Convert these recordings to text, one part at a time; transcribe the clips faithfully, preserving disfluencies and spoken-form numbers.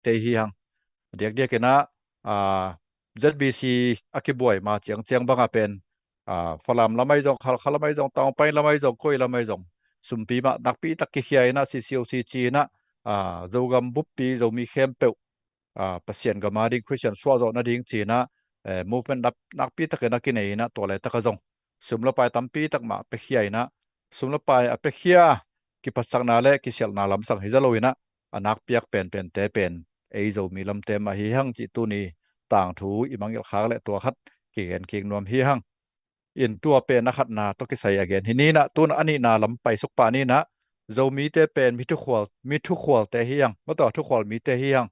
te hi hang. Diakdiak inah, a, Z B C a kibuai ma ciangciang banga pen, a, Falam lamai zong, Khalkha lamai zong, Tawngpai lamai zong, koi lamai zong, sumpi mah nakpi tak kikhia inah, C C O C ci inah, a, Zogam buppi Zomi khempeuh, a, Pasian gam a ding, Khristian suahzawh nading ci inah, eh, movement nak, nakpi takin a kinei inah, tua laitaka zong sum le pai tampi tak mah piakhia inah, sum le pai a piakhia, kipatsakna le kisialhna lamsang hi zalo inah, a nakpiak penpente pen ei Zomi lamte mah hi hang cih tuni tangthu i mangngilh khak le tua khat kigen kik nuam hi hang. In tua pen a khatna tawh kisai a gen hi ni inah, tun a nihna lam paisuk pah ni inah, Zomite pen mi thukhual, mi thukhualte hi hang, mataw, thukhual mite hi hang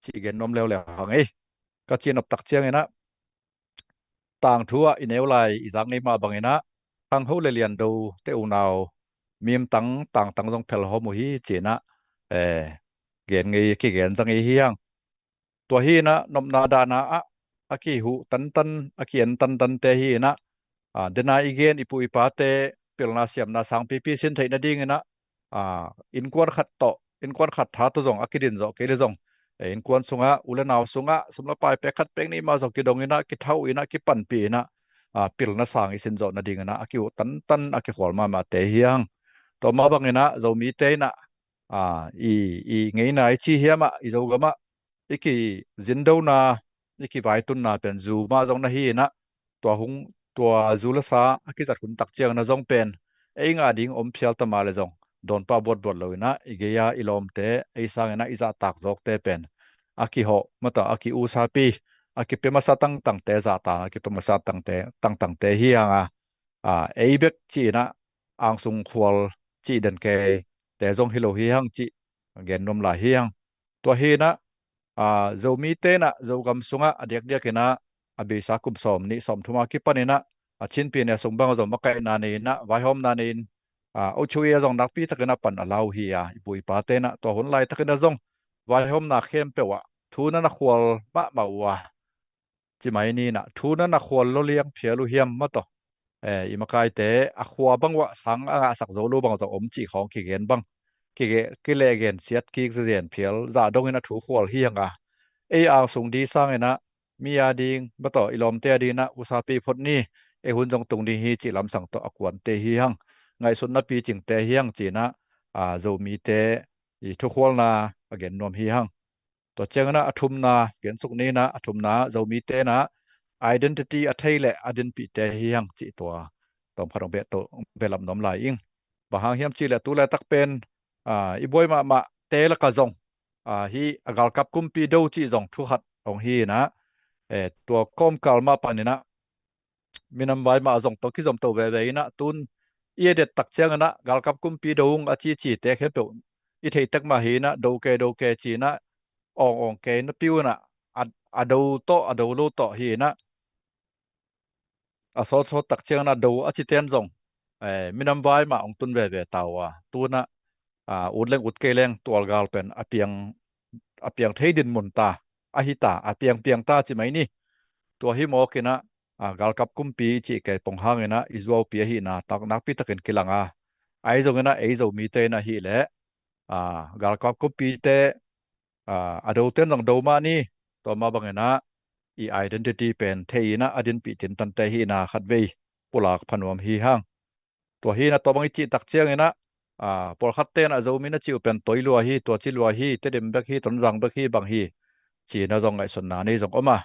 cih gen nuam leuleu hang ei. Ka cihnop tak ciang inah, tangthu ah i neu lai i zak ngei mah bang inah, khangho le liando te unau mimtang tangtang zong phelhawm uh hi ci inah, eh, gen ngei, kigen zang ngei hi hang. Tua hi inah, nopna dahna ah a kihuh tantan, a ki-en tantante hi inah, a, dena i gen i pu i pate pilna siamna sangpipi sin theih nading inah, a, innkuan khat tawh, innkuan khat tha tawh zong a kidin zawh kei le zong, e, innkuan sungah, u le nau sungah sum le pai pek khat pek nih mah zong kidong inah, kithauh inah, kipanpih inah, a, pilna sang i sin zawh nading inah a kihuh tantan, a kikhual mahmahte hi hang. Tua mah bang inah Zomite inah, a, i, i ngeina i ci hiam ah, i Zogam ah i kizindona, i kivaitunna pen zu mah zong na hi inah, tua hung, tua zu le sa a kizat hun tak ciang inah zong pen ei ngah ding om phial ta mah le zong dawnpah buatbuat lo inah, i gei-a i lawmte, ei sang inah i zahtak zawkte pen a kihawh, mataw, a ki-usapi, a kipia masa tangtangte, zahtak a kipia masa tangte, tangtangte hi hang a, a, ei bek ci inah angsung khual cih den keite zong hi lo hi hang cih gen nuam lai hi hang. Tua hi inah, a, Zomite inah Zogam sungah a diakdiak inah a beisa kum sawm nih sawm thum a kipan inah, a, Chin Pyine sung bang zong makaihna nei inah, vaihawmna nei in, a, ochuia zong nakpi takin a pan a lau hi a, i pu i pate inah tua hun laitak inah zong vaihawmna khempeuh ah thu na na khual mahmah uh a, ci mai ni inah, thu na na khual lo liang phial uh hiam, mataw, eh, i makaite a khua bang uah sang a ngahsak zo lo bang zong om cih khawng kigen bang, kige, kilehgen siat kik zen phial zah dong inah thu khual hi hang a, ei angsung di sang inah, mi a ding, mataw, i lawmte a ding inah usapi phot ni, ei hun zong tung ding hi cih lamsang tawh a kuante hi hang. Ngaihsutna picingte hi hang ci inah, a, Zomite i thukhualna a gen nuam hi hang. Tua ciang inah a thumna gensuk ni inah, a thumna Zomite inah identity a thei le a dinpihte hi hang cih tua tawmkhat hong beh to, behlap nuam lai ing. Bang hang hiam cih leh tu laitak pen, a, i buai mahmahte lakah zong, a, hi a galkap kumpi do cih zong thu khat hong hi inah, eh, tua kawmkal mah pan inah minam vai mah zong tawh kizom to veve inah, tun i a det tak ciang inah galkap kumpi do ung a cicite khempeuh i theih tek mah hi inah, do ke, do ke ci inah, awng awng ke inah, piu inah, a, a do tawh, a do lo tawh hi inah, a sawtsawt tak ciang inah do a cite in zong, eh, minam vai mah hong tun veve ta uh a, tu inah, a, ut leng ut kei leng tualgal pen a piang, a piang thei dinmun ta, a hi ta, a piangpiang ta ci mai ni. Tua hi mawk inah, a, galkap kumpi cih kei pong hang inah i zuaupi ahihna tak nakpi takin kilang a, ahi zong inah ei Zomite inah hi leh, a, galkap kumpite, a, a dote in zong do mah ni, tua mah bang inah i identity pen thei inah a dinpih tintante ahihna khatvei pulak pha nuam hi hang. Tua hi inah tua bang i cih tak ciang inah, a, pawlkhatte inah Zomi na cih uh pen Tawi lua hi, tua ci lua hi, Tedim bek hi, Tonzang bek hi bang hi ci inah zong ngaihsutna nei zong om a,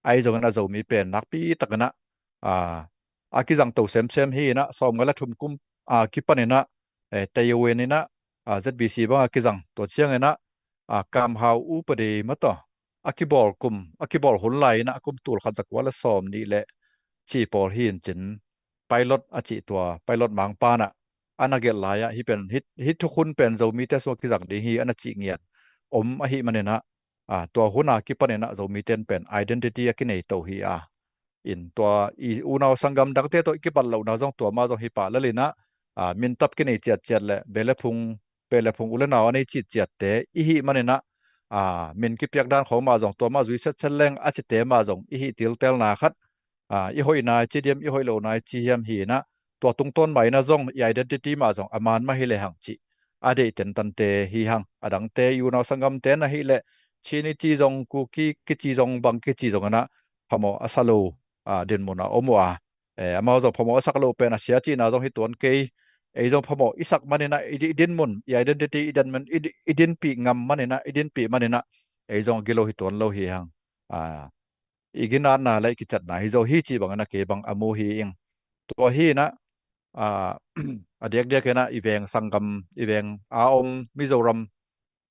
ahi zong inah Zomi pen nakpi tak inah, a, a kizang to semsem hi inah, sawmnga le thum kum, a, kipan inah, eh, Taiwan inah, a, Z B C bang a kizang, tua ciang inah, a, Kam Hau U Pade mataw, a kibawl kum, a kibawl hun lai inah a kum tul khat za kua le sawm nih le ci pawl hi in cin, pilot a cih tua, pilot mangpa inah a na gelh lai ah, hih pen, hih, hih thukhun pen Zomite sungah kizang ding hi a na cih ngiat om ahih man inah, a, tua hun a kipan inah Zomite in pen identity a kinei to hi a, in tua i unau sanggam dangte tawh i kibat lohna zong tua mah zong hi pah lel inah, a, mintap kinei ciatciat le beh le phung, beh le phung, u le nau a nei citciatte i hih man inah, a, min kipiak dan khawng mah zong tua mah zui setset leng a cite mah zong i hih tiltelna khat, a, i hoihna i ci diam, i hoih lohna i ci hiam hi inah, tua tungtawn mah inah zong i identity mah zong a man mah hi lehang cih a deih tentante hi hang. A dangte i unau sanggamte na hih leh Chin i ci zong, Kuki kici zong, bang kici zong inah phamawh a sa lo, a, dinmun a om uh a. Eh, amau zong phamawh a sak loh pen a sia cihna zong hi tuan kei. Ei zong phamawh i sak man inah i di-, i dinmun, i identity, i dinmun, i di-, i dinpih ngam man inah, i dinpih man inah ei zong a gilo hi tuan lo hi hang. A, i ginatna le i kicatna hi zo hi cih bang inah kei bang a mu hi ing. Tua hi inah, a, a diakdiak inah i veng sanggam, i veng a om Mizoram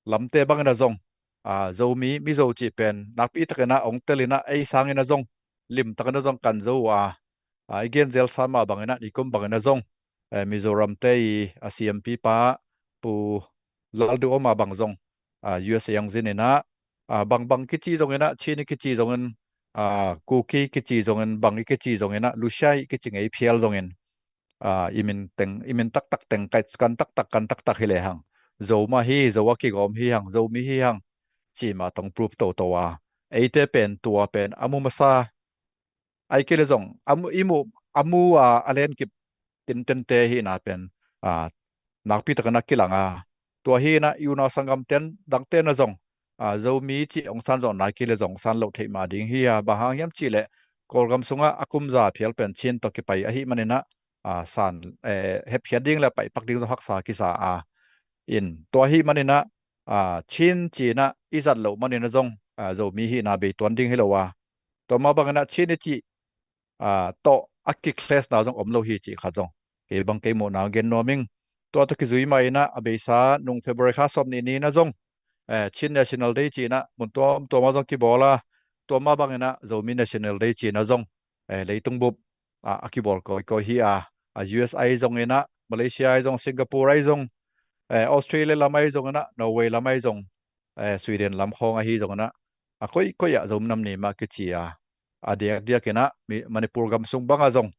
lamte bang inah zong, a, Zomi, Mizo cih pen nakpi tak inah ong tel inah ei sang inah zong limtak inah zong kan zo uh a, a, i gen zelsa mah bang inah nikum bang inah zong, eh, Mizoramte i, a, C M P pa Pu Lalduhoma bang zong, a, U S A ong zin inah, a, bang bang kici zong inah, Chin i kici zong in, a, Kuki kici zong in, bang i kici zong inah, Lushai i kici ngei phial zong in, a, i min teng, i min taktak teng, kai kan taktak, kan taktak hi lehang, Zo mah hi, Zo a kigawm hi hang, Zomi hi hang cih mah tawh ong prove toto a. Eite pen tua pen a mu masa, ahih kei leh zong a mu, i mu, a mu a, a lenkip tintente hihna pen, a, nakpi tak inah kilang a. Tua hi inah i unau sanggamte dangte inah zong, a, Zomi cih ong san zong nai kei leh zong ong san loh theih mah ding hi a, bang hang hiam cih leh Kawlgam sungah a kum za phial pen Chin tawh kipai ahih man inah, a, san, eh, hepkhiat ding le paihpak ding zong haksa kisa a. In tua ahih man inah, a, Chin ci inah i zat loh man inah zong, a, Zomi hihna bei tuan ding hi lo a. Tua mah bang inah Chin i cih, a, tawh a ki-clash na zong om lo hi cih khat zong kei bang kei muhna gen nuam ing. Tua tawh kizui mah inah a beisa nung February kha sawm nih ni inah zong, eh, Chin National Day ci inah mun tuamtuam ah zong kibawl a, tua mah bang inah Zomi National Day ci inah zong, eh, leitung bup, a, a kibawl kawikawi hi a, a, U S ahi zong inah, Malaysia ahi zong, Singapore ahi zong, eh, Australia lam ahi zong inah, Norway lam ahi zong, eh, Sweden lam khawng ahi zong inah, a koikoi ah Zomi Nam Ni mah kici a, a diakdiak inah, mi-, Manipur gam sung bang ah zong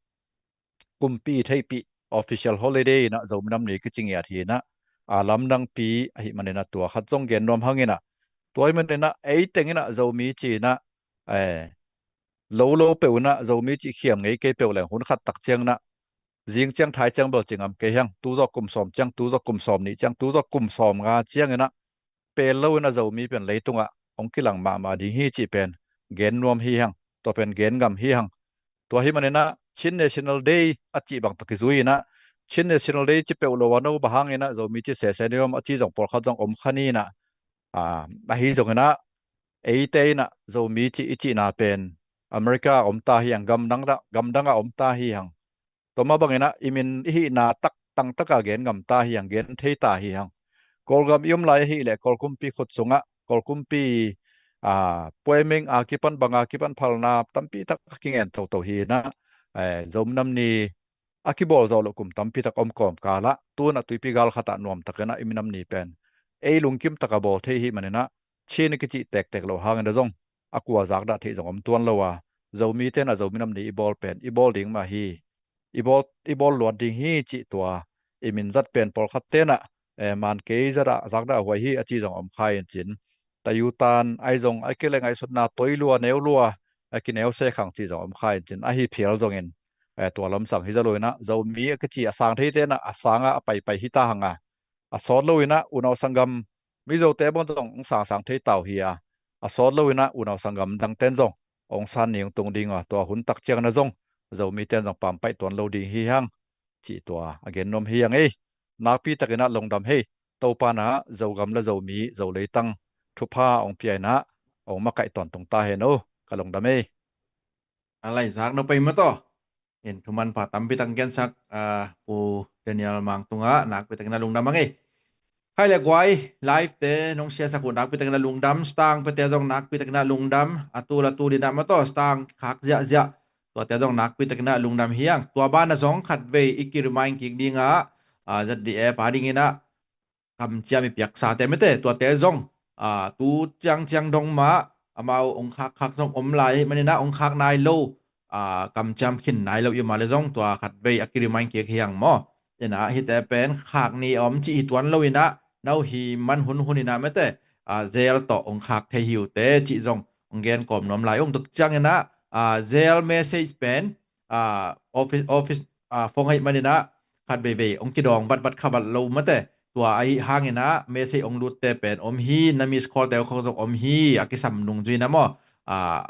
kumpi theihpih official holiday inah Zomi Nam Ni kici ngiat hi inah, a, lamdangpi ahih man inah tua khat zong gen nuam hang inah, tua ahih man inah ei teng inah Zomi ci inah, eh, lo lo peuh inah Zomi cih khiam ngei kei peuh leng hun khat tak ciang inah, zing ciang thai ciang bel ci ngam kei hang, tu zawh kum sawm ciang, tu zawh kum sawm nih ciang, tu zawh kum sawm nga ciang inah pel lo inah Zomi pen leitungah hong kilang mahmah ding hi cih pen gen nuam hi hang, tua pen gen ngam hi hang. Tua ahih man inah Chin National Day a cih bang tawh kizui inah, Chin National Day ci peuh lo a, no bang hang inah Zomi ci sese ni om a ci zong pawlkhat zong om kha ni inah, a, ahi zong inah eite inah Zomi cih i cihna pen America ah om ta hi hang, gamdang ah, gamdang ah om ta hi hang. Tua mah bang inah i min i hihna tak tangtak a gen ngam ta hi hang, gen thei ta hi hang. Kawlgam i om lai ahih leh Kawl kumpi khut sungah, Kawl kumpi, a, puaimeng a kipan, bang a kipan phalna tampi tak a kingen toto hi inah, eh, Zomi Nam Ni a kibawl zawh loh kum tampi tak om kawmkal ah tu inah tuipi gal khat ah nuam tak inah i min Nam Ni pen ei lungkim tak a bawl thei ahih man inah Chin i kicih tektek loh hang inah zong a kua zakdah theih zong om tuan lo a, Zomite inah Zomi Nam Ni i bawl pen i bawl ding mah hi, i bawl, i bawl luat ding hi cih tua i min zat pen pawlkhatte inah, eh, man kei zat ah zakdah huai hi a ci zong om kha in cin. Tayu tan ahi zong, ahih kei leh ngaihsutna toi lua, neu lua, a kineu se khang ci zong om kha in cin. Ahi phial zong in, eh, tua lamsang hi zaw lo inah Zomi a kici a sang theite inah a sang ah a paipai hi ta hang a, a sawt lo inah unau sanggam Mizote bang zong hong sangsang thei ta uh hi a, a sawt lo inah unau sanggam dangten zong hong san ni hong tung ding a, tua hun tak ciang inah zong Zomiten zong pampaih tuan lo ding hi hang cih tua a gen nuam hi hang ei. Nakpi tak inah lungdam hi. Topa inah Zogam le Zomi, Zo leitang thupha hong pia inah hong makaih tawntung ta hen aw. Ka lungdam ei. A lai zak no pai mataw. In thumanpha tampi tak gensak, ah, Pu Daniel Mangtung ah nakpi tak inah lungdam hang ei. Khai le guai, live te nong share sak uh nakpi tak inah lungdam, star hong piate zong nakpi tak inah lungdam, a tul a tul inah mataw star hong khak ziahziah, tuate zong nakpi tak inah lungdam hi hang. Tua banah zong khatvei i ki-remind kik ding ah, ah, Z D F a ding inah kamciam i piaksate mate, tuate zong, ah, tu ciangciang dong mah amau hong khakkhak zong om lai ahih man inah hong khak nai lo, ah, kamciam khin nai lo i om a leh zong tua khatvei a ki-remind kik hi hang maw. Inah hihte pen khak ni a om cih hi tuan lo inah, no hi man hunhun inah mate, ah, jail tawh hong khak thei hi uh teh cih zong hong gen kawm nuam lai ung. Tua ciang inah, ah, jail message pen, ah, office, office, ah, phone ahih man inah khat veivei hong kidawng vatvat kha vat lo mate, Tua ahi hangin ah message ong lutte pen om hi, na miss call te khawng zong om hi, a kisam nung zui na maw. Ah,